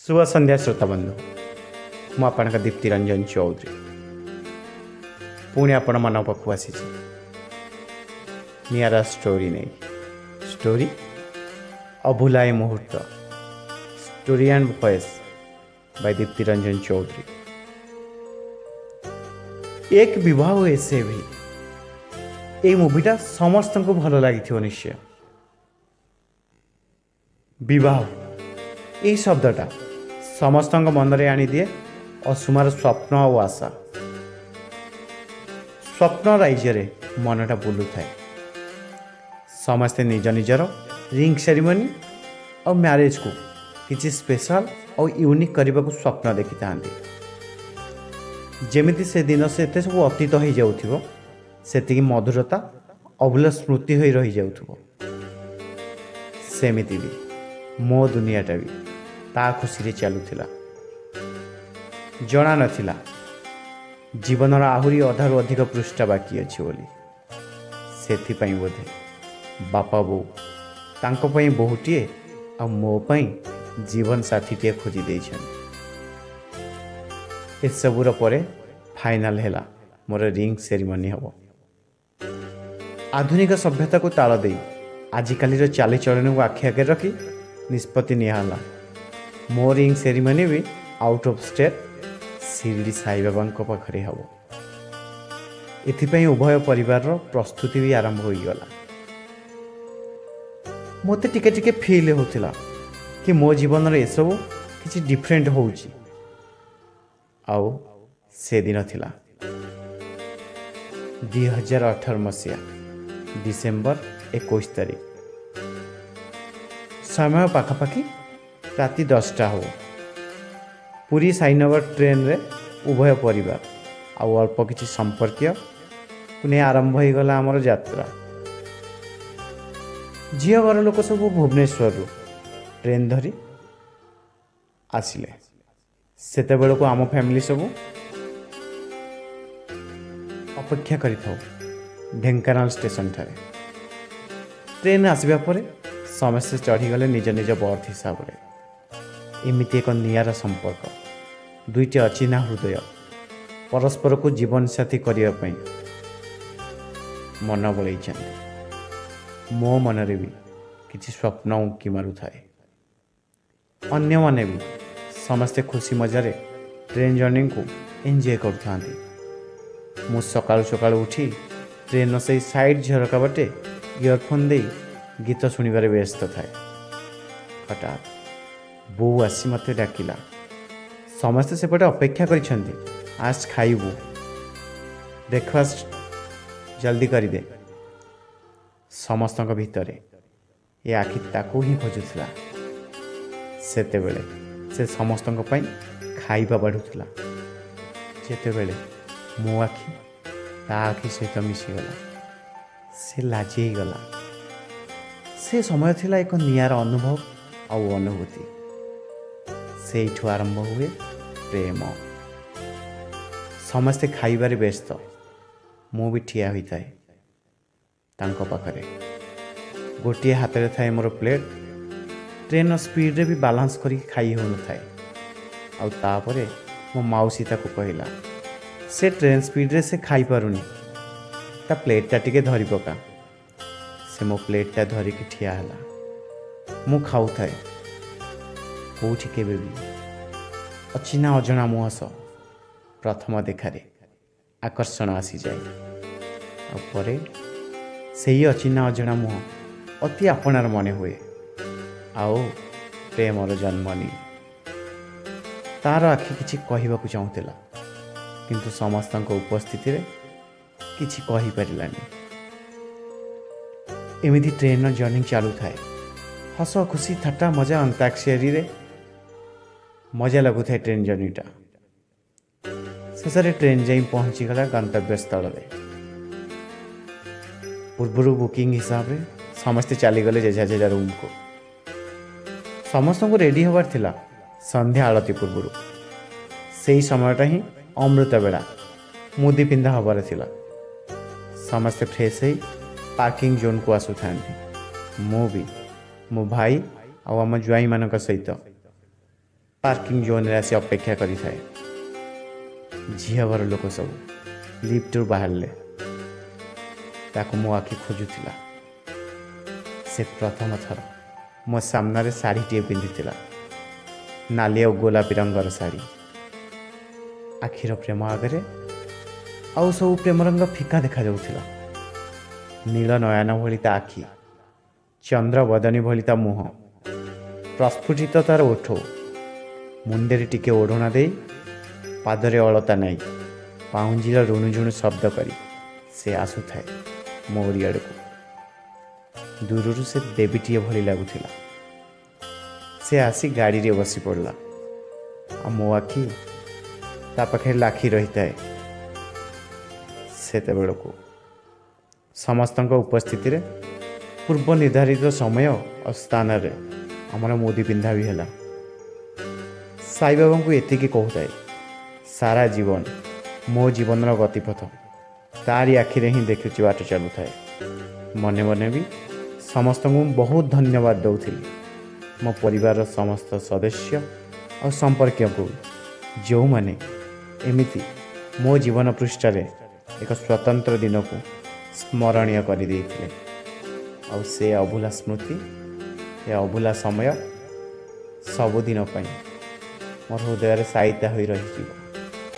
ଶୁଭ ସନ୍ଧ୍ୟା ଶ୍ରୋତା ବନ୍ଧୁ, ମୁଁ ଆପଣଙ୍କ ଦୀପ୍ତି ରଞ୍ଜନ ଚୌଧୁରୀ ପୁଣି ଆପଣମାନଙ୍କ ପାଖକୁ ଆସିଛି ନିଆରା ଷ୍ଟୋରି ନେଇ। ଷ୍ଟୋରି ଅଭୁଲା ଏ ମୁହୂର୍ତ୍ତ, story and voice by Dipti Ranjan Choudhury. ଏକ ବିବାହ ଏସେ ଭି, ଏଇ ମୁଭିଟା ସମସ୍ତଙ୍କୁ ଭଲ ଲାଗିଥିବ ନିଶ୍ଚୟ। ବିବାହ ଏଇ ଶବ୍ଦଟା ସମସ୍ତଙ୍କ ମନରେ ଆଣିଦିଏ ଅସୁମାର ସ୍ୱପ୍ନ ଆଉ ଆଶା। ସ୍ୱପ୍ନ ରାଇଜରେ ମନଟା ବୁଲୁଥାଏ। ସମସ୍ତେ ନିଜ ନିଜର ରିଙ୍ଗ ସେରିମନି ଆଉ ମ୍ୟାରେଜକୁ କିଛି ସ୍ପେଶାଲ ଆଉ ୟୁନିକ୍ କରିବାକୁ ସ୍ୱପ୍ନ ଦେଖିଥାନ୍ତି। ଯେମିତି ସେ ଦିନ ସେତେ ସବୁ ଅତୀତ ହେଇଯାଉଥିବ, ସେତିକି ମଧୁରତା ଅଭୁଲା ସ୍ମୃତି ହୋଇ ରହିଯାଉଥିବ। ସେମିତି ବି ମୋ ଦୁନିଆଟା ବି ତା ଖୁସିରେ ଚାଲୁଥିଲା। ଜଣା ନଥିଲା ଜୀବନର ଆହୁରି ଅଧାରୁ ଅଧିକ ପୃଷ୍ଠା ବାକି ଅଛି ବୋଲି। ସେଥିପାଇଁ ବୋଧେ ବାପା ବୋଉ ତାଙ୍କ ପାଇଁ ବୋହୂଟିଏ ଆଉ ମୋ ପାଇଁ ଜୀବନ ସାଥୀଟିଏ ଖୋଜି ଦେଇଛନ୍ତି। ଏସବୁର ପରେ ଫାଇନାଲ ହେଲା ମୋର ରିଙ୍ଗ ସେରିମନି ହେବ। ଆଧୁନିକ ସଭ୍ୟତାକୁ ତାଳ ଦେଇ ଆଜିକାଲିର ଚାଲିଚଳନକୁ ଆଖି ଆଗରେ ରଖି ନିଷ୍ପତ୍ତି ନିଆହେଲା, ମୋ ରିଙ୍ଗ ସେରିମନି ବି ଆଉଟ୍ ଅଫ୍ ଷ୍ଟେଟ୍ ଶିରିଡ଼ି ସାଇବାବାଙ୍କ ପାଖରେ ହେବ। ଏଥିପାଇଁ ଉଭୟ ପରିବାରର ପ୍ରସ୍ତୁତି ବି ଆରମ୍ଭ ହୋଇଗଲା। ମୋତେ ଟିକେ ଟିକେ ଫିଲ୍ ହେଉଥିଲା କି ମୋ ଜୀବନରେ ଏସବୁ କିଛି ଡିଫରେଣ୍ଟ ହେଉଛି। ଆଉ ସେଦିନ ଥିଲା 2018 ମସିହା ଡିସେମ୍ବର 21 ତାରିଖ। ସମୟ ପାଖାପାଖି ରାତି 10ଟା ହେବ। ପୁରୀ ସାଇନଗର ଟ୍ରେନରେ ଉଭୟ ପରିବାର ଆଉ ଅଳ୍ପ କିଛି ସମ୍ପର୍କୀୟକୁ ନେଇ ଆରମ୍ଭ ହୋଇଗଲା ଆମର ଯାତ୍ରା। ଝିଅ ଘର ଲୋକ ସବୁ ଭୁବନେଶ୍ୱରରୁ ଟ୍ରେନ୍ ଧରି ଆସିଲେ। ସେତେବେଳକୁ ଆମ ଫ୍ୟାମିଲି ସବୁ ଅପେକ୍ଷା କରିଥାଉ ଢେଙ୍କାନାଳ ଷ୍ଟେସନଠାରେ। ଟ୍ରେନ୍ ଆସିବା ପରେ ସମସ୍ତେ ଚଢ଼ିଗଲେ ନିଜ ନିଜ ବର୍ଥ ହିସାବରେ। ଏମିତି ଏକ ନିଆରା ସମ୍ପର୍କ, ଦୁଇଟି ଅଚିହ୍ନା ହୃଦୟ ପରସ୍ପରକୁ ଜୀବନସାଥୀ କରିବା ପାଇଁ ମନ ବଳେଇଛନ୍ତି। ମୋ ମନରେ ବି କିଛି ସ୍ୱପ୍ନ ଉଙ୍କି ମାରୁଥାଏ। ଅନ୍ୟମାନେ ବି ସମସ୍ତେ ଖୁସି ମଜାରେ ଟ୍ରେନ୍ ଜର୍ଣ୍ଣିକୁ ଏନ୍ଜୟ କରୁଥାନ୍ତି। ମୁଁ ସକାଳୁ ସକାଳୁ ଉଠି ଟ୍ରେନ୍ର ସେଇ ସାଇଡ଼୍ ଝରକା ବାଟେ ଇୟରଫୋନ୍ ଦେଇ ଗୀତ ଶୁଣିବାରେ ବ୍ୟସ୍ତ ଥାଏ। ହଠାତ୍ ବୋଉ ଆସି ମୋତେ ଡାକିଲା, "ସମସ୍ତେ ସେପଟେ ଅପେକ୍ଷା କରିଛନ୍ତି, ଆସ ଖାଇବୁ, ବ୍ରେକଫାଷ୍ଟ ଜଲ୍ଦି କରିଦେ।" ସମସ୍ତଙ୍କ ଭିତରେ ଏ ଆଖି ତାକୁ ହିଁ ଖୋଜୁଥିଲା। ସେତେବେଳେ ସେ ସମସ୍ତଙ୍କ ପାଇଁ ଖାଇବା ବାଢ଼ୁଥିଲା। ଯେତେବେଳେ ମୋ ଆଖି ତା ଆଖି ସହିତ ମିଶିଗଲା, ସେ ଲାଜେଇଗଲା। ସେ ସମୟ ଥିଲା ଏକ ନିଆରା ଅନୁଭବ ଆଉ ଅନୁଭୂତି। ସେଇଠୁ ଆରମ୍ଭ ହୁଏ ପ୍ରେମ। ସମସ୍ତେ ଖାଇବାରେ ବ୍ୟସ୍ତ, ମୁଁ ବି ଠିଆ ହୋଇଥାଏ ତାଙ୍କ ପାଖରେ। ଗୋଟିଏ ହାତରେ ଥାଏ ମୋର ପ୍ଲେଟ୍। ଟ୍ରେନ୍ର ସ୍ପିଡ଼ରେ ବି ବାଲାନ୍ସ କରିକି ଖାଇ ହେଉନଥାଏ। ଆଉ ତାପରେ ମୋ ମାଉସୀ ତାକୁ କହିଲା, "ସେ ଟ୍ରେନ୍ ସ୍ପିଡ଼ରେ ସେ ଖାଇପାରୁନି, ତା ପ୍ଲେଟ୍ଟା ଟିକେ ଧରି ପକା।" ସେ ମୋ ପ୍ଲେଟ୍ଟା ଧରିକି ଠିଆ ହେଲା। ମୁଁ ଖାଉଥାଏ। କେଉଁଠି କେବେ ବି ଅଚିହ୍ନା ଅଜଣା ମୁହଁ ସହ ପ୍ରଥମ ଦେଖାରେ ଆକର୍ଷଣ ଆସିଯାଏ ଆଉ ପରେ ସେଇ ଅଚିହ୍ନା ଅଜଣା ମୁହଁ ଅତି ଆପଣାର ମନେ ହୁଏ ଆଉ ପ୍ରେମର ଜନ୍ମ ନିଏ। ତାର ଆଖି କିଛି କହିବାକୁ ଚାହୁଁଥିଲା, କିନ୍ତୁ ସମସ୍ତଙ୍କ ଉପସ୍ଥିତିରେ କିଛି କହିପାରିଲାନି। ଏମିତି ଟ୍ରେନ୍ର ଜର୍ଣ୍ଣି ଚାଲୁଥାଏ। ହସ ଖୁସି, ଥଟ୍ଟା ମଜା, ଅନ୍ତାକ୍ଷରୀରେ ମଜା ଲାଗୁଥାଏ ଟ୍ରେନ୍ ଜର୍ଣ୍ଣିଟା। ଶେଷରେ ଟ୍ରେନ୍ ଯାଇ ପହଞ୍ଚିଗଲା ଗନ୍ତବ୍ୟସ୍ଥଳରେ। ପୂର୍ବରୁ ବୁକିଂ ହିସାବରେ ସମସ୍ତେ ଚାଲିଗଲେ ଯେଝା ଯେଝା ରୁମ୍କୁ। ସମସ୍ତଙ୍କୁ ରେଡ଼ି ହେବାର ଥିଲା ସନ୍ଧ୍ୟା ଆଳତୀ ପୂର୍ବରୁ। ସେଇ ସମୟଟା ହିଁ ଅମୃତ ବେଳା, ମୁଦି ପିନ୍ଧା ହେବାର ଥିଲା। ସମସ୍ତେ ଫ୍ରେଶ୍ ହେଇ ପାର୍କିଂ ଜୋନ୍କୁ ଆସୁଥାନ୍ତି। ମୁଁ ବି ମୋ ଭାଇ ଆଉ ଆମ ଜ୍ୱାଇଁମାନଙ୍କ ସହିତ। ପାର୍କିଂ ଜୋନ୍ରେ ଆସି ଅପେକ୍ଷା କରିଥାଏ। ଝିଅ ଘର ଲୋକ ସବୁ ଲିଫ୍ଟରୁ ବାହାରିଲେ। ତାକୁ ମୋ ଆଖି ଖୋଜୁଥିଲା। ସେ ପ୍ରଥମ ଥର ମୋ ସାମ୍ନାରେ ଶାଢ଼ୀଟିଏ ପିନ୍ଧିଥିଲା, ନାଲି ଆଉ ଗୋଲାପୀ ରଙ୍ଗର ଶାଢ଼ୀ। ଆଖିର ପ୍ରେମ ଆଗରେ ଆଉ ସବୁ ପ୍ରେମ ରଙ୍ଗ ଫିକା ଦେଖାଯାଉଥିଲା। ନୀଳ ନୟନ ଭଳି ତା ଆଖି, ଚନ୍ଦ୍ରବଦନୀ ଭଳି ତା ମୁହଁ, ପ୍ରସ୍ଫୁଟିତ ତାର ଓଠ, ମୁଣ୍ଡରେ ଟିକେ ଓଢ଼ଣା ଦେଇ, ପାଦରେ ଅଳତା ନାଇ, ପାଉଁଜିର ରୁଣୁଝୁଣୁ ଶବ୍ଦ କରି ସେ ଆସୁଥାଏ ମୋରି ଆଡ଼କୁ। ଦୂରରୁ ସେ ଦେବୀଟିଏ ଭଳି ଲାଗୁଥିଲା। ସେ ଆସି ଗାଡ଼ିରେ ବସି ପଡ଼ିଲା ଆଉ ମୋ ଆଖି ତା ପାଖରେ ଲାଖି ରହିଥାଏ। ସେତେବେଳକୁ ସମସ୍ତଙ୍କ ଉପସ୍ଥିତିରେ ପୂର୍ବ ନିର୍ଦ୍ଧାରିତ ସମୟ ଆଉ ସ୍ଥାନରେ ଆମର ମୁଦି ପିନ୍ଧା ବି ହେଲା। ସାଇବାବାଙ୍କୁ ଏତିକି କହୁଥାଏ, ସାରା ଜୀବନ ମୋ ଜୀବନର ଗତିପଥ ତାରି ଆଖିରେ ହିଁ ଦେଖୁଛି ବାଟ ଚାଲୁଥାଏ। ମନେ ମନେ ବି ସମସ୍ତଙ୍କୁ ମୁଁ ବହୁତ ଧନ୍ୟବାଦ ଦେଉଥିଲି, ମୋ ପରିବାରର ସମସ୍ତ ସଦସ୍ୟ ଆଉ ସମ୍ପର୍କୀୟଙ୍କୁ, ଯେଉଁମାନେ ଏମିତି ମୋ ଜୀବନ ପୃଷ୍ଠାରେ ଏକ ସ୍ୱତନ୍ତ୍ର ଦିନକୁ ସ୍ମରଣୀୟ କରିଦେଇଥିଲେ। ଆଉ ସେ ଅଭୁଲା ସ୍ମୃତି, ଏ ଅଭୁଲା ସମୟ ସବୁଦିନ ପାଇଁ ମୋ ହୃଦୟରେ ସାଇତା ହୋଇ ରହିଯିବ।